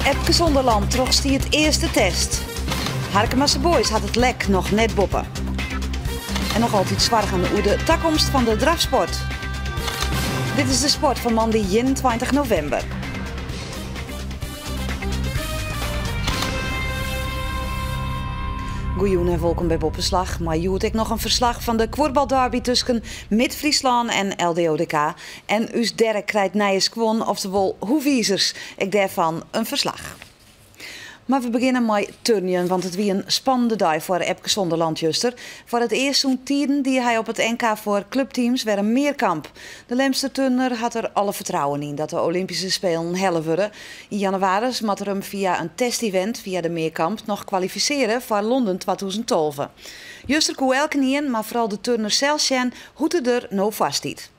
Epke Zonderland trochstiet earste test. Harkemase Boys hat it lek noch net boppe. En noch altyd soargen oer de takomst fan de drafsport. Dit is de sport fan moandei 21 novimber. Goejûn en wolkom by Boppeslach. Mei hjoed ek noch in ferslach fan de kuorbalderby tusken Mid-Fryslân en LDODK. En ús Derek krijt nije skuon, oftewol hoefizers. Ek dêrfan in ferslach. Mar we begjinne mei turnjen, want it wie in spannende dei foar Epke Zonderland juster. Foar it earst sûnt tiden die hy op it NK foar klupteams wer in mearkamp. De Lemster turner hat der alle fertrouwen yn dat de Olympyske Spelen helle wurde. Yn jannewaris moat er him fia in testevent fia de mearkamp noch kwalifisearje foar Londen 2012. Juster koe elkenien, mar foaral de turner sels sjen hoe't er der no foar stiet.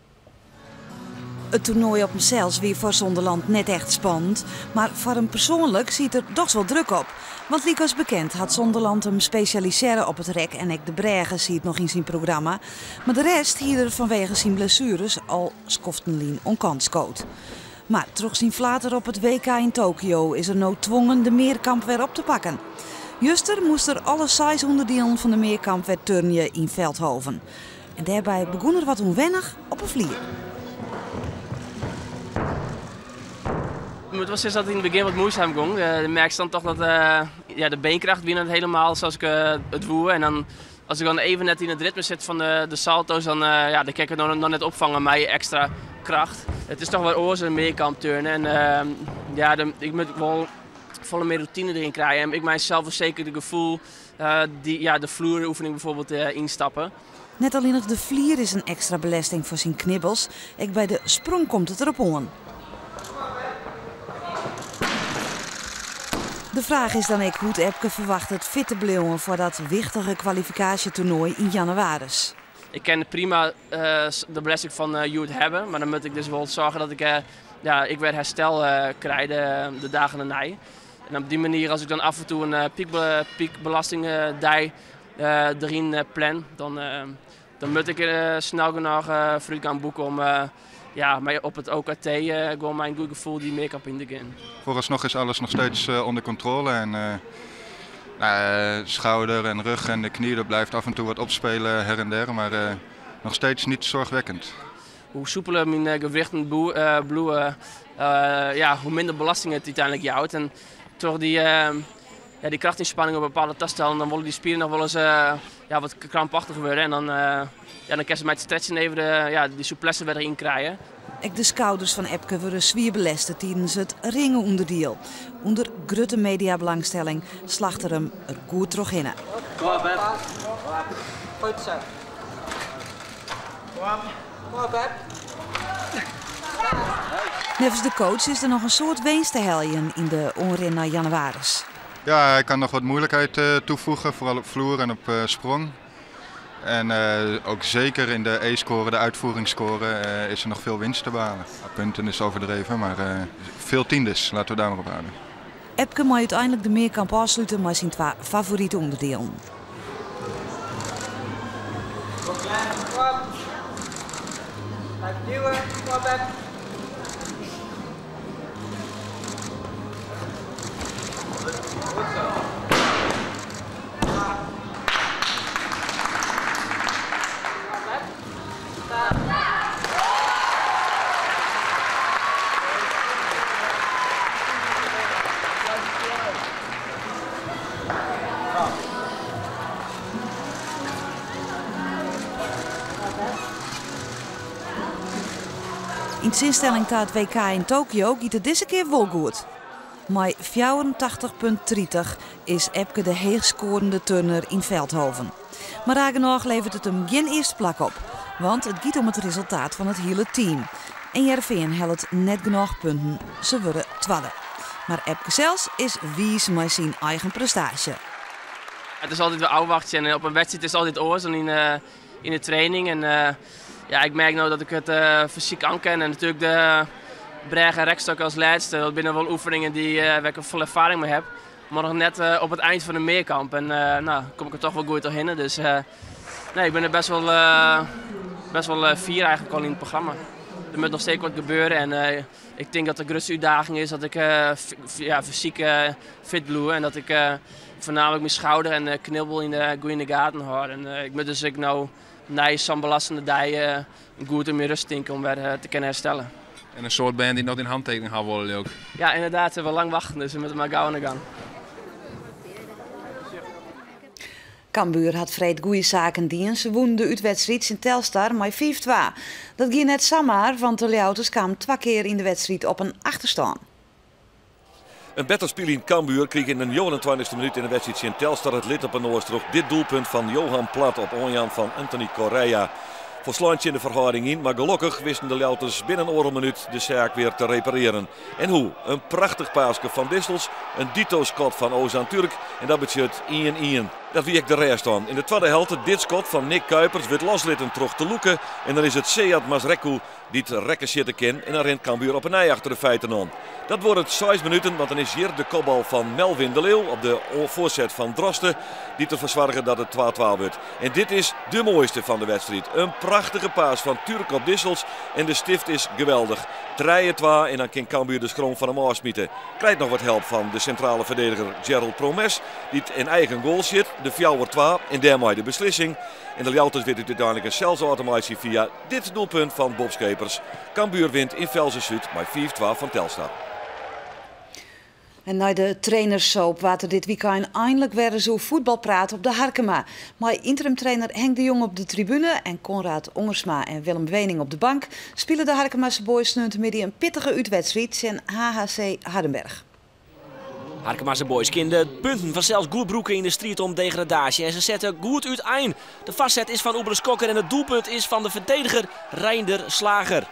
It toernoai op himsels wie foar Zonderland net echt spannend, mar foar him persoanlik siet der dochs wol druk op. Want lykas bekend hat Zonderland him spesjalisearre op it rek en ek de brêge siet noch yn syn programma. Mar de rest hie er fanwege syn blessueres al skoften lyn oan kant skood. Mar troch syn flater op it WK yn Tokio is er no twongen de mearkamp wer op te pakken. Juster moast er alle seis ûnderdielen fan de mearkamp wer turnje yn Veldhoven. En dêrby begûn er wat ûnwennich op 'e flier. Ik moet wel zeggen dat het in het begin wat moeizaam ging. Je merkt dan toch dat ja, de beenkracht wie net helemaal zoals ik it woe. En dan, als ik dan even net in het ritme zit van de salto's, dan, ja, dan kan ik het nog net opvangen met extra kracht. Het is toch wel oars een meerkamp turnen. En ja, ik moet wel volle meer routine erin krijgen. En ik mijn zelfverzekerde gevoel, die, ja, de vloeroefening bijvoorbeeld instappen. Net allinnich de flier is in ekstra belesting foar syn knibbels, ek by de sprong komt it derop oan. De fraach is dan ek hoe't Epke ferwachtet fit te bliuwen foar dat wichtige kwalifikaasjetoernoai yn jannewaris. Ik kin prima de belesting fan hjoed hawwe, mar dan moat ik dus wol soargje dat ik, ja, ik wer herstel krij de dagen dernei. En op dy manier, as ik dan af en toe in piekbelasting dei deryn plan, dan moet ik snel genoch vooruitgang boeken om, ja, my op it OKT gewoan mei in goed gefoel dy mearkamp yn te gean. Vooralsnog is alles nog steeds onder controle en nou, schouder en rug en de knie, dat blijft af en toe wat opspelen her en der, maar nog steeds niet zorgwekkend. Hoe soepeler myn gewrichten bliuwe, ja, hoe minder belasting it úteinlik jout. En troch dy, ja, dy krachtinspanning op bepaalde tastellen, dan wolle dy spieren noch wolris, ja, wat krampachtiger wurde. En dan, ja, dan kinst mei it stretchen even de, ja, dy souplesse wer deryn krije. Ek de skouders fan Epke wurde swier belêste tidens it ringe-ûnderdiel. Under grutte mediabelangstelling slacht er him der goed trochhinne. Kom op, Beb. Goed zo. Kom op. Kom op, Beb. Neffens de coach is der noch in soad winst te heljen yn de oanrin nei jannewaris. Ja, hij kan nog wat moeilijkheid toevoegen, vooral op vloer en op sprong. En ook zeker in de E-score, de uitvoeringsscore, is er nog veel winst te behalen. Punten is overdreven, maar veel tiendes, laten we daar maar op houden. Epke mei úteinlik de mearkamp ôfslute mei syn twa favorite ûnderdielen. Kom Glenn, kom op. Blijf duwen, kom op Beb. Goed zo. Kom op Beb. Staan. Yn tsjinstelling ta it WK yn Tokio giet it dizze kear wol goed. Mei 84,30 is Epke de heechskoarende turner yn Veldhoven. Mar raar genôch leveret it him gjin earste plak op, want it giet om it resultaat fan it hiele team. En Hearrenfean hellet net genôch punten, se wurde twadde. Mar Epke sels is wiis mei syn eigen prestaasje. It is altyd wer ôfwachtsjen en op in wedstriid is it altyd oars dan yn de training. En ja, ik merk no dat ik it fysyk oankin en natuerlik de brêge en rekstok as lêste. Dat binne wol oefeningen wêr't ik folle erfaring mei haw. Mar noch net op it ein fan de mearkamp. En no, kom ik der toch wol goed trochhinne. Dus nee, ik bin der best wol fier eigentlik al yn it programma. Der moat noch steeds wat gebeuren en ik tink dat de grutste útdaging is dat ik ja, fysyk fit bliuw en dat ik foarnaamlik myn skouder en knibbel yn de goede gaten hâld. En ik moat dus ek no nei sa'n belêstende dei goed om myn rêst tinke om wer te kinnen herstelle. En in soad bern dy't noch dyn hantekening ha wolle ek. Ja, ynderdaad, we lang wachten, dus we moatte mar gau oan de gong. Cambuur hat freed goede saken dien. Se wûnen de útwedstriid tsjin Telstar mei 5-2. Dat gie net samar, want de Ljouwerters kamen twa kear yn de wedstriid op in achterstân. In better spyljend Cambuur krige yn de 29e minút yn de wedstriid tsjin Telstar it lid op 'e noas troch dit doelpunt fan Johan Plat op oanjaan fan Anthony Correia. Folslein tsjin de ferhâlding yn, mar gelokkich wisten de Ljouwerters binnen oardel minút de saak wer te reparearjen. En hoe? In prachtich paaske fan Dissels, in dito skot fan Ozan Türk en dat betsjut 1-1. Dat wie ek de rêststân. Yn de twadde helte dit skot fan Nick Kuipers wurdt loslitten troch te lûken en dan is it Sead Mazreku dy't rekken sjitte kin en dan rint Cambuur op 'e nij achter de feiten oan. Dat duorret 6 minuten, want dan is hjir de kopbal fan Melvin de Leeuw op de foarset fan Droste dy't derfoar soarget dat it 2-2 wurdt. En dit is de moaiste fan de wedstriid. In prachtige paas fan Türk op Dissels en de stift is geweldich. 3-2 en dan kin Cambuur de skroom fan him ôfsmite. Krijt noch wat help fan de sintrale ferdediger Gerald Promes, dy't in eigen goal sjit, de 4-2 en dêrmei de beslissing. En de Ljouwerters witte it úteinlik sels ôf te meitsjen fia dit doelpunt fan Bob Schepers. Cambuur wint yn Velsen-Zuid mei 5-2 fan Telstar. En nei de trainersoap waard der dit wykein einlik wer ris oer fuotbal praat op de Harkema. Mei ynterim-trainer Henk de Jong op de tribune en Conrad Ongersma en Willem Wening op de bank spilen de Harkemase Boys sneontemiddei in pittige útwedstriid tsjin HHC Hardenberg. Harkemase Boys kinne de punten fansels goed brûke yn de striid om degradaasje. En se sette goed útein. De foarset is fan Oebele Skokker en it doelpunt is fan de ferdediger Reinder Slager.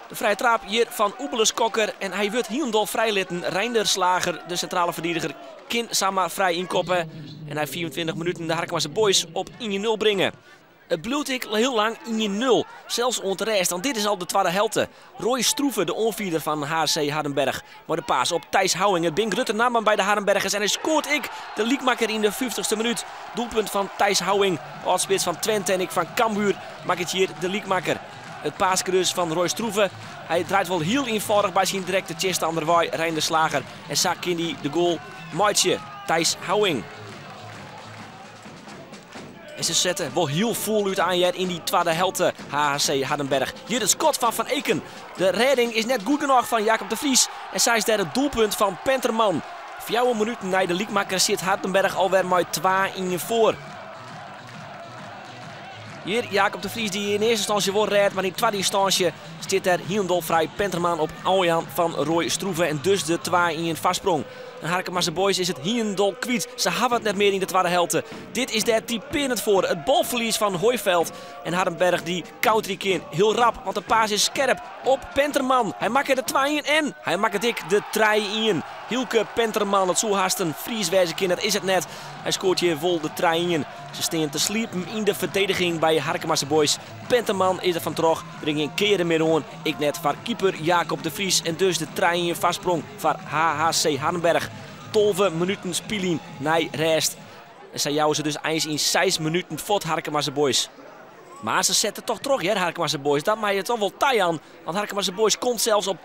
De frije traap hjir fan Oebele Skokker en hy wurdt hielendal frijlitten. Reinder Slager, de sintrale ferdediger, kin samar frij ynkoppe. En nei 25 minuten de Harkemase Boys op 1-0 bringe. It bliuwt ek hiel lang 1-0, sels oant de rêst, want dit is al de twadde helte. Roy Stroeve, de oanfierder fan HC Hardenberg, mei de paas op Thijs Houwing. It binne grutte nammen by de Hardenbergers en hy skoart ek de lykmakker yn de 50ste minút. Doelpunt fan Thijs Houwing, âld-spits fan Twente en ek fan Cambuur, makket hjir de lykmakker. It paaske dus fan Roy Stroeve. Hy draait wol hiel ienfâldich by syn direkte tsjinstanner wei, Reinder Slager. En sa kin hy de goal meitsje, Thijs Houwing. En se sette wol hiel fûl útein hjir yn dy twadde helte, HHC Hardenberg. Hjir it skot fan Van Eken. De rêding is net goed genôch fan Jacob de Vries. En sa is dêr it doelpunt fan Penterman. 4 minuten nei de lykmakker sit Hardenberg alwer mei 2-1 foar. Hjir Jacob de Vries dy't yn earste ynstânsje wol rêdt, mar yn twadde ynstânsje stiet der hielendal frij Penterman op oanjaan fan Roy Stroeve en dus de 2-1 foarsprong. En Harkemase Boys is it hielendal kwyt. Se hawwe it net mear yn de twadde helte. Dit is dêr typearjend foar. It balferlies fan Hooiveld en Hardenberg dy't counterje kin. Hiel rap, want de paas is skerp op Penterman. Hy makket de 2-1 en hy makket ek de 3-1. Hielke Penterman, dat soe hast in Fries wêze kinne, dat is it net. Hy skoart hjir wol de 3-1. Se steane te sliepen yn de ferdediging by Harkemase Boys. Penterman is der fan troch, der gjin kearen mear oan. Ek net foar keeper Jacob de Vries en dus de 3-1 foarsprong foar HHC Hardenberg. 12 minuten spyljen nei rêst. En sy jouwe se dus eins yn 6 minuten fuort Harkemase Boys. Mar se sette toch troch, hear, Harkemase Boys. Dat mei je toch wol tajaan. Want Harkemase Boys komt sels op 3-2.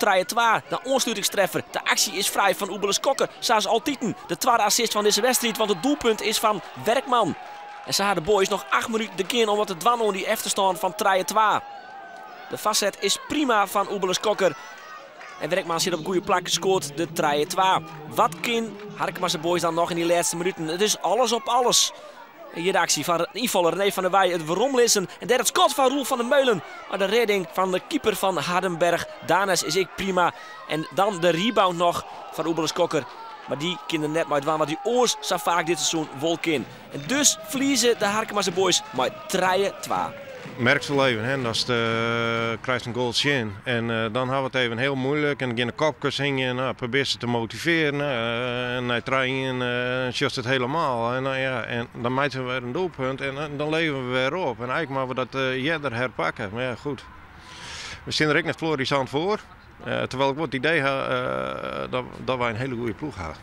De oanslutingstreffer. De aksje is frij fan Oebele Skokker. Sa as altiten. De twadde assist fan dizze wedstriid. Want it doelpunt is fan Werkman. En sa de Boys noch 8 minuten te gean om wat te dwaan oan dy efterstân fan 3-2. De foarset is prima fan Oebele Skokker. En Werkman sit op goede plak, skoart de 3-2. Wat kin Harkemase Boys dan noch yn dy lêste minuten? It is alles op alles. Hjir de aksje fan ynfaller René van der Weij, it weromlizzen. En dêr it skot fan Roel van der Meulen. Mar de rêding fan de keeper fan Hardenberg, Danes, is ek prima. En dan de rebound noch fan Oebele Skokker. Mar dy kin der net mei dwaan wat hy oars sa faak dit seizoen wol kin. En dus ferlieze de Harkemase Boys mei 3-2. Merkst wol even, hè, datst krijst in goal tsjin. En dan ha we it even hiel muoilik en dan gean de kopkes hingjen. Nou, probearje se te motivearjen. En nei 3-1 sjochst it hielendal. En, nou ja, en dan meitsje we wer in doelpunt en dan leve we wer op. En eigentlik moatte we dat earder herpakke. Mar ja, goed. We steane der ek net florissant foar. Terwijl ik wol it idee ha dat wy in hiele goede ploech ha.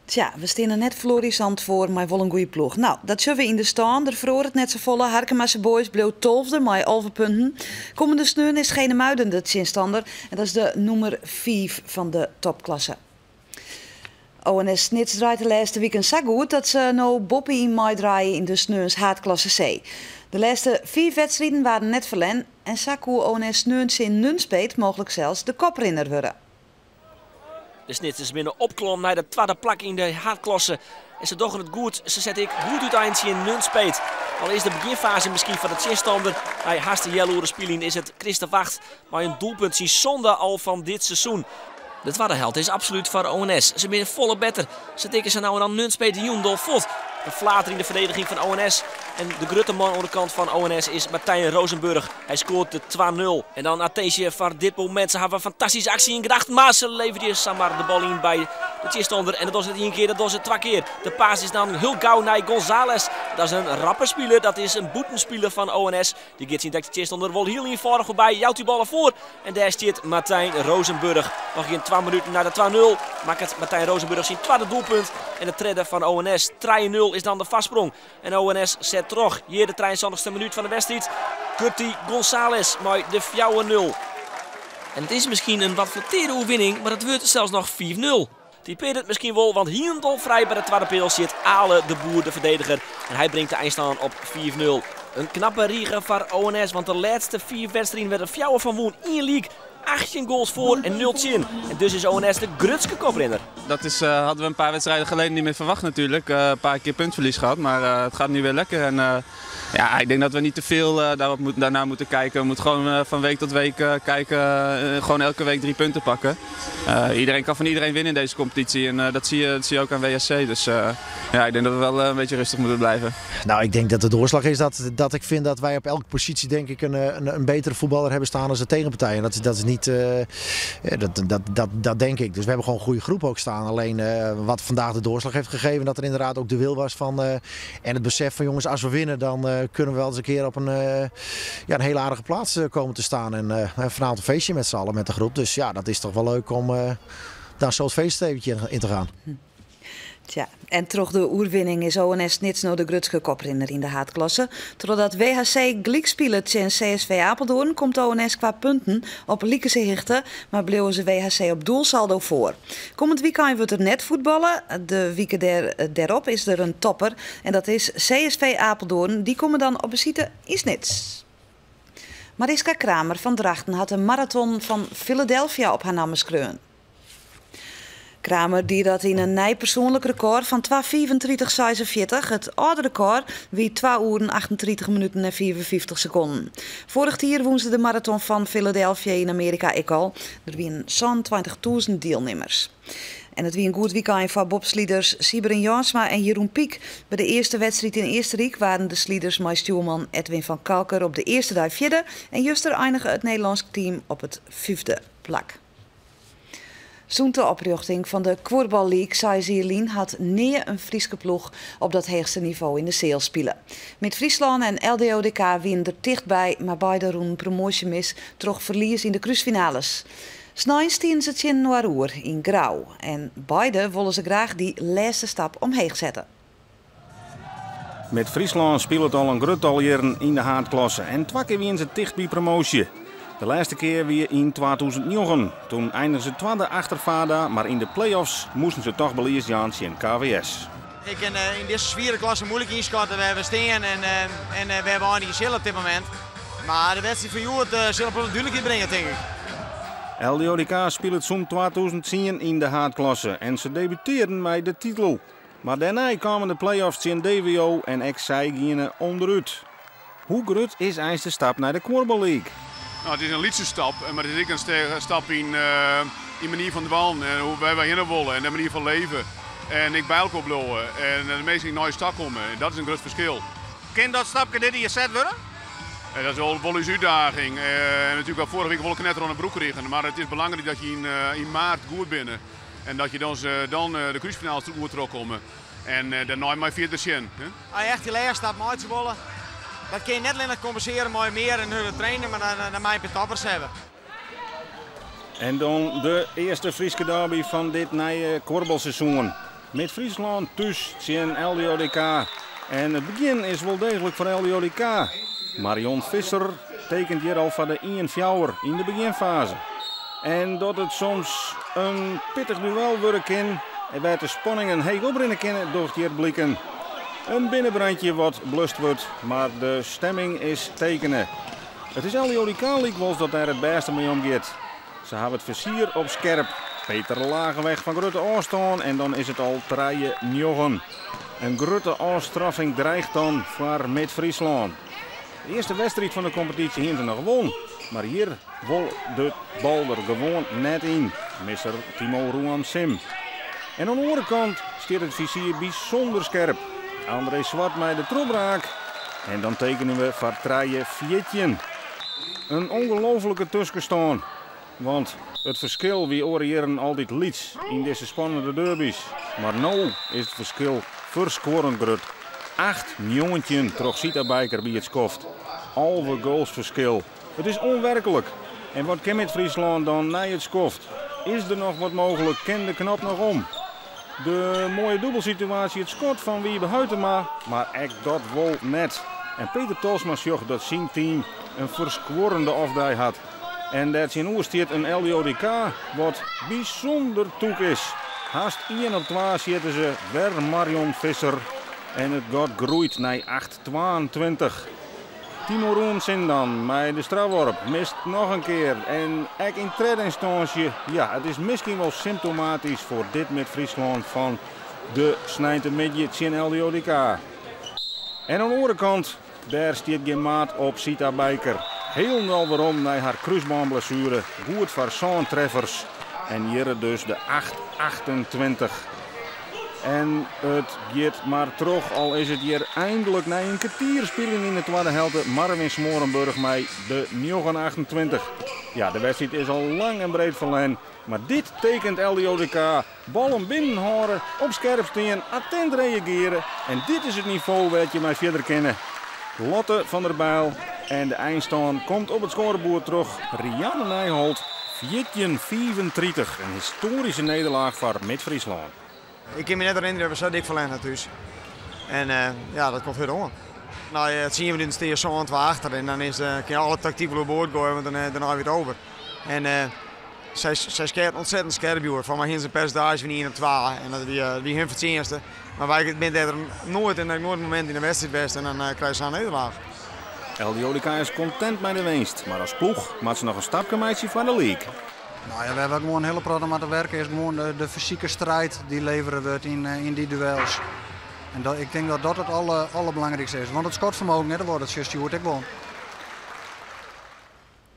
Tsja, we steane net florisant foar, mar wol in goede ploech. No, dat sjogge we yn de stân. Der feroaret net safolle. Harkemase Boys bliuwt 12e mei 11 punten. Kommende sneon is Genemuiden de tsjinstanner en dat is de nûmer 5 fan de topklasse. ONS Snits draait de lêste wiken sa goed dat se no boppe-yn meidraaie yn de sneons haadklasse C. De lêste 5 wedstriden waarden net ferlern en sa koe ONS sneon tsjin Nunspeet mooglik sels de koprinner wurde. De Snitsers binne opklommen nei de twadde plak yn de haadklasse. En se dogge it goed. Se sette ek goed útein tsjin Nunspeet. Al is de begjinfaze miskien foar de tsjinstander. Nei hast in healoere spyljen is it Chris de Wacht mei in doelpunt syn sânde al fan dit seizoen. De twadde helte is absolút foar ONS. Se binne folle better. Se tikke sa no en dan Nunspeet hielendal fuort. In flater yn de ferdediging fan ONS. En de grutte man oan de kant fan ONS is Martijn Rozenburg. Hy skoart de 2-0. En dan attinsje foar dit momint. Se hawwe in fantastyske aksje yn gedachten, mar se leverje samar de bal yn by de tsjinstanner. En dat dogge se net ien kear, dat dogge se twa kear. De pass is dan hiel gau nei Gonzales. Dat is in rappe spiler, dat is in bûtenspiler fan ONS. Dy giet syn direkte tsjinstanner wol hiel ienfâldich foarby, jout dy ballen foar. En dêr stiet Martijn Rozenburg. Noch gjin 2 minuten nei de 2-0 makket Martijn Rozenburg syn twadde doelpunt. En de tredde fan ONS. 3-0 is dan de foarsprong. En ONS set troch. Hjir de 73ste minút fan de wedstriid. Curti Gonzales mei de 4-0. En it is miskien in wat flattearde oerwinning, mar it wurdt sels noch 5-0. Typearret it miskien wol, want hielendal frij by de twadde peal sit Ale de Boer, de ferdediger. En hy bringt de einstân op 5-0. In knappe rige foar ONS, want de lêste 5 wedstriden wurdt der 4 fan wûn, ien lyk, 18 goals foar en 0 tsjin. En dus is ONS de grutste koprinner. Dat is, hadden we een paar wedstrijden geleden niet meer verwacht natuurlijk. Een paar keer puntverlies gehad, maar het gaat nu weer lekker. En ja, ik denk dat we niet te veel daarop daarna moeten kijken. We moeten gewoon van week tot week kijken, gewoon elke week 3 punten pakken. Iedereen kan van iedereen winnen in deze competitie en dat zie je ook aan WSC. Dus ja, ik denk dat we wel een beetje rustig moeten blijven. Nou, ik denk dat de doorslag is dat ik vind dat wij op elke positie denk ik een betere voetballer hebben staan dan de tegenpartij. En dat, dat is niet, ja, dat, dat, dat, dat denk ik. Dus we hebben gewoon een goede groep ook staan. Alleen wat vandaag de doorslag heeft gegeven, dat er inderdaad ook de wil was van, en het besef van jongens, als we winnen, dan kunnen we wel eens een keer op ja, een hele aardige plaats komen te staan. En vanavond een feestje met z'n allen, met de groep. Dus ja, dat is toch wel leuk om daar zo het feest eventjes in te gaan. Tja, en troch de oerwinning is ONS Snits no de grutste koprinner yn de haadklasse. Trochdat WHC gelyk spilet tsjin CSV Apeldoorn komt ONS kwa punten op likense hichte, mar bliuwe se WHC op doelsaldo foar. Kommend wykein wurdt der net fuotballe. De wike dêrop is der in topper en dat is CSV Apeldoorn. Dy komme dan op besite yn Snits. Mariska Kramer fan Drachten hat de maraton fan Philadelphia op har namme skreaun. Kramer die dat yn in nij persoanlik rekôr fan 2:35,46. It âlde rekôr wie 2 oeren 38 minuten en 54 sekonden. Foarich jier wûn se de maraton fan Philadelphia yn Amearika ek al. Der wiene sa'n 20.000 dielnimmers. En it wie in goed wykein foar bobsliders Sybren Jansma en Jeroen Piek. By de earste wedstriid yn Eastenryk waarden de sliders mei stjoerman Edwin van Calker op de earste dei fjirde en juster einige it Nederlânsk team op it fyfde plak. Sûnt de oprjochting fan de Kuorbal League 6 jier lyn hat nea in Fryske ploech op dat heechste nivo yn de seal spile. Mid Fryslân en LDODK wiene der tichtby, mar beide rûnen promoasje mis troch ferlies yn de krúsfinales. Snein stiene se tsjin inoar oer yn Grou en beide wolle se graach dy lêste stap omheech sette. Mid Fryslân spilet al in grut tal jierren yn de haadklasse en twa kear wiene se ticht by promoasje. De lêste kear wie yn 2009. Doe einigen se twadde achter VADA, mar yn de play-offs moasten se dochs ferlies jaan tsjin KWS. Ik kin yn dizze swiere klasse muoilik ynskatte wêr't we steane en wêr't we einigje sille op dit momint. Mar de wedstriid fan hjoed sil wol dúdlikheid bringe, tink ik. LDODK spilet sûnt 2010 yn de haadklasse en se debutearren mei de titel. Mar dêrnei kamen de play-offs tsjin DWO en ek sy giene ûnderút. Hoe grut is eins de stap nei de Kuorbal League? No, it is in lytse stap, mar it is ek in stap yn manier fan dwaan en hoe't wy hinne wolle en de manier fan leven. En ek by elkoar bliuwe en de minsken nei ús ta komme. Dat is in grut ferskil. Kin dat stapke dit jier set wurde? En dat is wol ús útdaging. En natuerlik al foarige wike wol ik net oan de broek krigen, mar it is belangryk dat je yn maart goed binne. En dat je dan de krúsfinales goed terugkomme. En dêrnei mar fierder sjen. Hè? As je echt dy lêste stap meitsje wolle, dat kin je net allinnich kompensearje mei mear en hurder trainen, mar dan moatte je toppers hawwe. En dan de earste Fryske derby fan dit nije kuorbalseizoen. Mid-Fryslân thús tsjin LDODK. En it begjin is wol deeglik foar LDODK. Marion Visser tekent hjir al foar de 1-4 yn de begjinfaze. En dat it soms in pittich duel wurde kin en wêr't de spanningen heech oprinne kinne, docht hjir bliken. In binnenbrandje wat blust wurdt, mar de stemming is tekene. It is LDODK lykwols dat dêr it bêste mei omgiet. Se hawwe it fizier op skerp. Peter Lageweg fan grutte ôfstân en dan is it al 3-9. In grutte ôfstraffing dreigt dan foar Mid-Fryslân. De earste wedstriid fan de kompetysje hiene se noch wûn, mar hjir wol de bal der gewoan net yn. Misser Timo Roan Sim. En oan de oare kant stiet it fizier bysûnder skerp. André Zwart mei de trochbraak en dan tekenen we foar 3-14. In ongelooflike tuskenstân, want it ferskil wie oare jierren altyd lyts yn dizze spannende derbys. Mar no is it ferskil ferskuorrend grut. 8-19 troch Sita Bijker by it skoft. 11 goals ferskil. It is ûnwerklik. En wat kin Mid-Fryslân dan nei it skoft? Is der noch wat mooglik? Kin de knop noch om? De moaie dûbelsituaasje, it skot fan Wiebe Huitema, mar ek dat wol net. En Peter Tolsma sjocht dat syn team in ferskuorrende offdei hat. En dêr tsjinoer stiet in LDODK wat bysûnder tûk is. Hast ien op twa sjitte se wer Marion Visser en it gat groeit nei 8-22. Timo Roemsin dan mei de strafworp mist noch in kear en ek yn tredde ynstânsje. Ja, it is miskien wol symptomatysk foar dit Mid-Fryslân fan de sneintemiddei tsjin LDODK. En oan de oare kant, dêr stiet gjin maat op Sita Bijker. Hielendal werom nei har krúsbânblessuere, goed foar sân treffers. En hjir dus de 8-28. En it giet mar troch, al is it hjir eindlik nei in kertier spyljen yn de twadde helte Marvin Smorenburg mei de 9-28. Ja, de wedstriid is al lang en breed ferlern, mar dit tekent LDODK. Ballen binnenhâlde, op skerp stean, attint reageare en dit is it nivo wêr't je mei fierder kinne. Lotte van der Bijl en de einstân komt op it skoareboerd troch Rianne Nijholt, 14-35. In histoaryske nederlaach foar Mid-Fryslân. Ik kin my net herinnerje dat we sa dik ferlern ha thús. En ja, dat komt hurd oan. Nei 10 minuten stean je 7-2 achter en dan is, kin je alle taktyk wol oerboard goaie, want dan, dêrnei wie it over. En sy, sy skeaten ontzettend skerp hjoed. Foar my hiene se in persintaazje fan 1 op 2 en dat wie, wie hun fertsjinste. Mar wy binne dêr noait en noait in momint yn de wedstriid west en dan krije je sa'n nederlaach. LDODK is kontent mei de winst, mar as ploech moat se noch in stapke meitsje foar de league. Nou ja, wêr't we gewoan in hiele protte moatte werke is gewoan de fysike striid dy't levere wurdt yn dy duels. En dat, ik tink dat dat it alle, alderbelangrykste is. Want it skotfermogen, hè, dat wurdt it sjochst hjoed ek wol.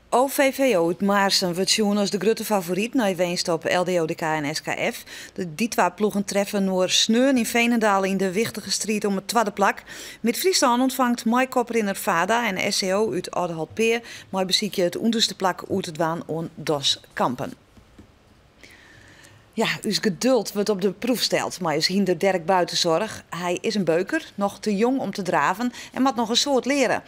OVVO út Maarssen wurdt sjoen as de grutte favoryt nei winst op LDODK en SKF. Dy twa ploegen treffe inoar sneon yn Veenendaal yn de wichtige striid om it twadde plak. Mid-Fryslân ûntfangt mei koprinner VADA en SCO út Aldeholtpea mei besykje it ûnderste plak oer te dwaan oan DOS Kampen. Ja, ús geduld wurdt op de proef steld mei ús hynder Derk Buitenzorg. Hy is in beuker, noch te jong om te draven en moat noch in soad leare.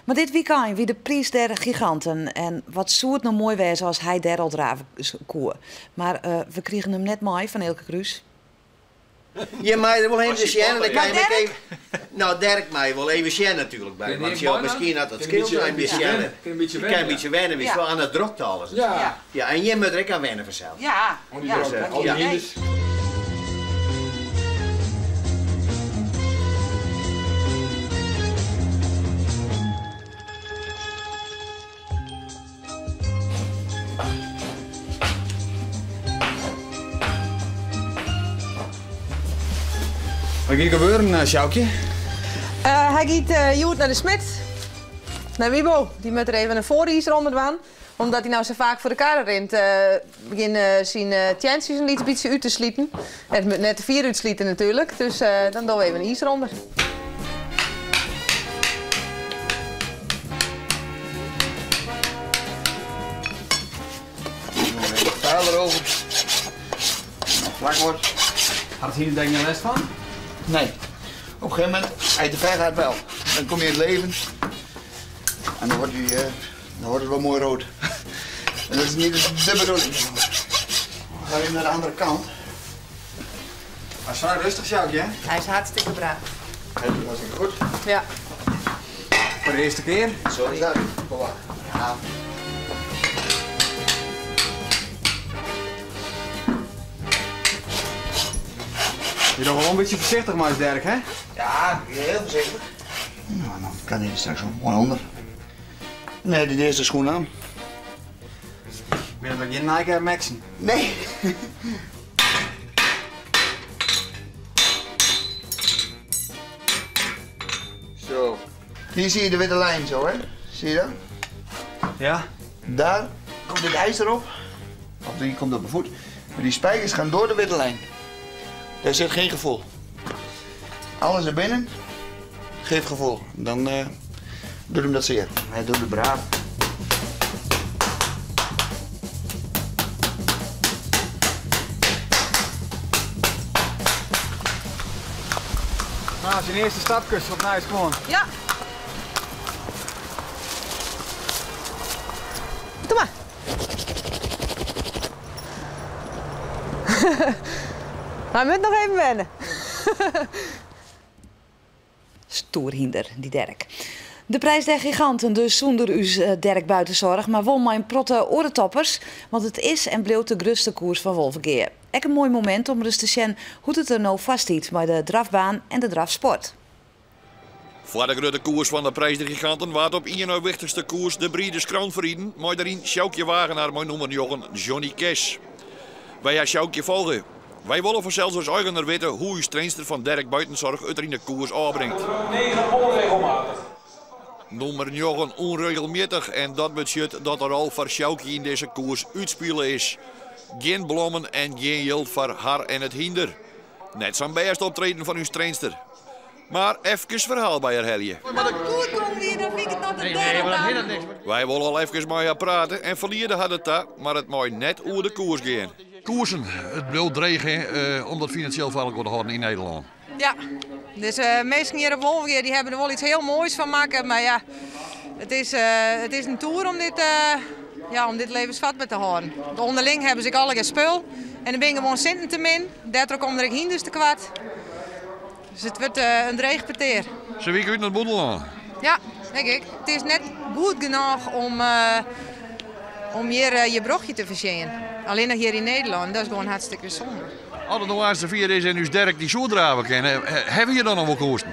Mar dit wykein wie de Prijs der Giganten en wat soe it no moai wêze as hy dêr al drave koe. Mar we krigen him net mei fan Eelke Kroes. Je mei der wol even sjen en dan kan je even. Nou, Derk mei wol even sjen natuerlik by. Want sjoch, miskien dat it skeelt ein by sjen. Je kin in bytsje wenne, witst wol, aan de drokte alles. Ja. Ja, en jim moat der ek aan wenne fansels. Ja. Dus, ja. Wat giet gebeuren, Sjoukje? Hy giet hjoed nei de smid, nei Wiebo. Dy moat der even in foarizer ûnder dwaan. Omdat hy no sa faak foar de karre rint, begjinne syn teantsjes in lyts bytsje út te sliten. En it moat net te fier útslite natuerlik, dus dan dogge we even in izer ûnder. Vuil erover. Vlak wordt. Hat it hynder dêr gjin lêst fan? Nee. Op een gegeven moment, als je te ver gaat wel. Dan kom je in het leven en dan wordt, die, dan wordt het wel mooi rood. En dat is niet de bedoeling. We gaan even naar de andere kant. Hij is vrij rustig, Sjoukje, hè? Hij is hartstikke braaf. Hij doet hartstikke goed. Ja. Voor de eerste keer. Sorry. Ja. Je bent wel een beetje voorzichtig, maar Dirk, hè? Ja, heel voorzichtig. Nou, dan kan hij er straks ook mooi onder. Nee, de eerste schoen aan. Ben je geen Nike Air Maxen? Nee. Zo. Hier zie je de witte lijn zo, hè? Zie je dat? Ja. Daar komt het ijzer op. Of die komt op mijn voet. Maar die spijkers gaan door de witte lijn. Daar zit geen gevoel. Alles naar binnen geeft gevoel. Dan doet hem dat zeer. Hij doet het braaf. Nou, zijn eerste stapkus op Nice gewoon. Ja. Doe maar. Hij moet nog even wennen. Stoerhinder, die Dirk. De prijs der giganten, dus zonder u Dirk Buitenzorg, maar won mijn protte orentoppers. Want het is en bleef de grootste koers van Wolvegea. Ek een mooi moment om eens te zien hoe het er nou vastziet bij de drafbaan en de drafsport. Voor de grote koers van de prijs der giganten waard op één wichtigste koers de Breeders Kroon verrieden, maar daarin Sjoukje Wagenaar, mooi noemen jongen Johnny Cash. Wij gaan Sjoukje volgen. Wij willen vanzelfs als eigenaar weten hoe uw trainster van Dirk Buitenzorg het er in de koers aanbrengt. 9 onregelmatig. Nummer 9 onregelmatig en dat betekent dat er al voor Sjoukje in deze koers uitspelen is. Geen blommen en geen geld voor haar en het hinder. Net zo'n best optreden van uw trainster. Maar even verhaal bij haar helje. Maar de koer komt hier, dan vind ik het nog de derde dan. Wij willen al even met haar praten en verliezen hadden het daar, maar het mooi net over de koers gaan. Koersen, het blijft dreigen omdat financieel veilig wordt gehouden in Nederland. Ja, dus mensen hier op Wolvegea die hebben er wel iets heel moois van maken, maar ja, het is een toer om dit, ja, om dit levensvatbaar te houden. De onderling hebben ze alle geen spul en dan ben je gewoon centen te min, daardoor komen er hinders te kwart. Dus het wordt een dreigparteer. Ze wieken uit naar het Boedeland? Ja, denk ik. Het is net goed genoeg om hier je broodje te verzinnen. Alleen nog hier in Nederland, dat is gewoon hartstikke zonde. Als het nou eens de vier is en u Dirk die zo draven kennen, hebben je dan nog wel koersen?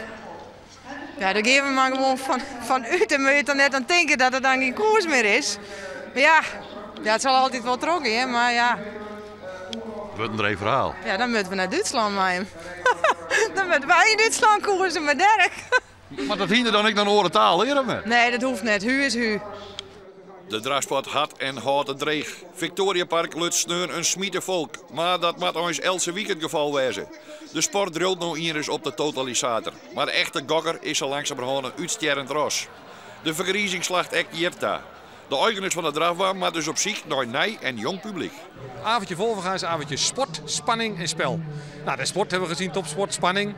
Ja, daar geven we maar gewoon van uit en moet je dan net aan denken dat er dan geen koers meer is. Maar ja, ja, het zal altijd wel trokken, hè, maar ja. Wat een dreig verhaal. Ja, dan moeten we naar Duitsland met hem. Dan moeten wij in Duitsland koersen met Dirk. Maar dat hinder dan ik dan oren taal leren we? Nee, dat hoeft net. Hu is hu. De drafsport had en houdt het dreig. Victoria Park lukt sneun een smiete volk. Maar dat moet eens elke week het geval wezen. De sport drilt nou hier eens op de totalisator. Maar de echte gokker is al langzamerhand een uitsterrend ros. De vergriezing slacht echt Jirta. De eigenaars van de drafbaan maar dus op zich naar nij en jong publiek. Avondje Wolvega is avondje sport, spanning en spel. Nou, de sport hebben we gezien, topsport, spanning.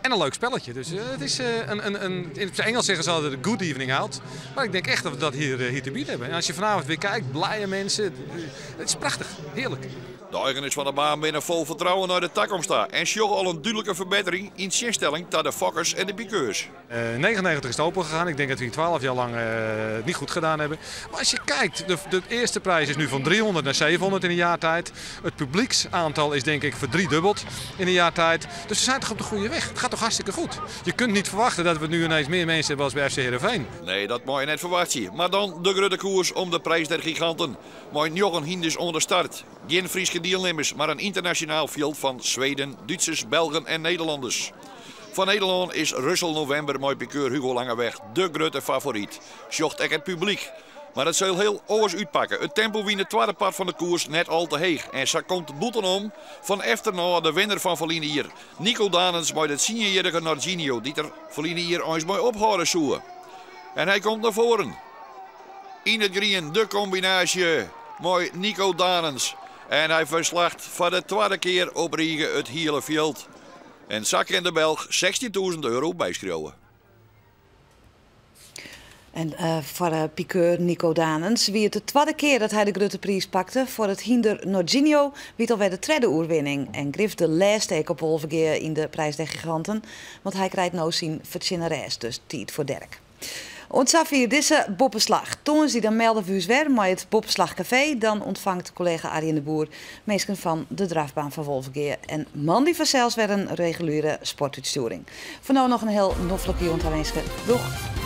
En een leuk spelletje. Dus het is in het Engels zeggen ze altijd een good evening out. Maar ik denk echt dat we dat hier te bieden hebben. En als je vanavond weer kijkt, blije mensen. Het is prachtig, heerlijk. De eigenaars van de baan binnen vol vertrouwen naar de toekomst daar. En sjoggen al een duidelijke verbetering in zinstelling naar de fokkers en de pikeurs. 99 is het open gegaan. Ik denk dat we hier 12 jaar lang het niet goed gedaan hebben. Maar als je kijkt, de eerste prijs is nu van 300 naar 700 in een jaar tijd. Het publieksaantal is denk ik verdriedubbeld in een jaar tijd. Dus we zijn toch op de goede weg. Het gaat toch hartstikke goed. Je kunt niet verwachten dat we nu ineens meer mensen hebben als bij FC Heerenveen. Nee, dat moet je net verwachten. Maar dan de grote koers om de prijs der giganten. Maar nog een hinders onder start. Geen Friese deelnemers, maar een internationaal veld van Zweden, Duitsers, Belgen en Nederlanders. Van Nederland is Russell November met pikeur Hugo Langeweg de grote favoriet. Zocht ook het publiek. Maar het zal heel oors uitpakken. Het tempo wien het tweede part van de koers net al te heeg. En zo komt de boete om van Efterna, de winnaar van verleden hier. Nico Danens met het 10-jarige Norginio, die er verleden hier eens mooi ophouden zoe. En hij komt naar voren. In het green de combinatie met Nico Danens. En hij verslacht voor de tweede keer op Riege het hele veld. En zak in de Belg 16.000 euro bijschreeuwen. En foar pikeur Nico Danens wie it de twadde kear dat hy de grutte priis pakte. Foar it hynder Norginio wie it alwer de tredde oerwinning. En grif de lêste ek op Wolvegea yn de Prijs der Giganten. Want hy krijt no syn fertsjinne rêst, dus tiid foar Derk. Oant safier dizze Boppeslach. Tongersdei dan melde we ús wer mei it Boppeslach Kafee. Dan ûntfangt kollega Arjen de Boer minsken fan de drafbaan fan Wolvegea. En moandei fansels wer in reguliere sportútstjoering. Foar no noch in hiel noflike jûn tawinske. Doeg!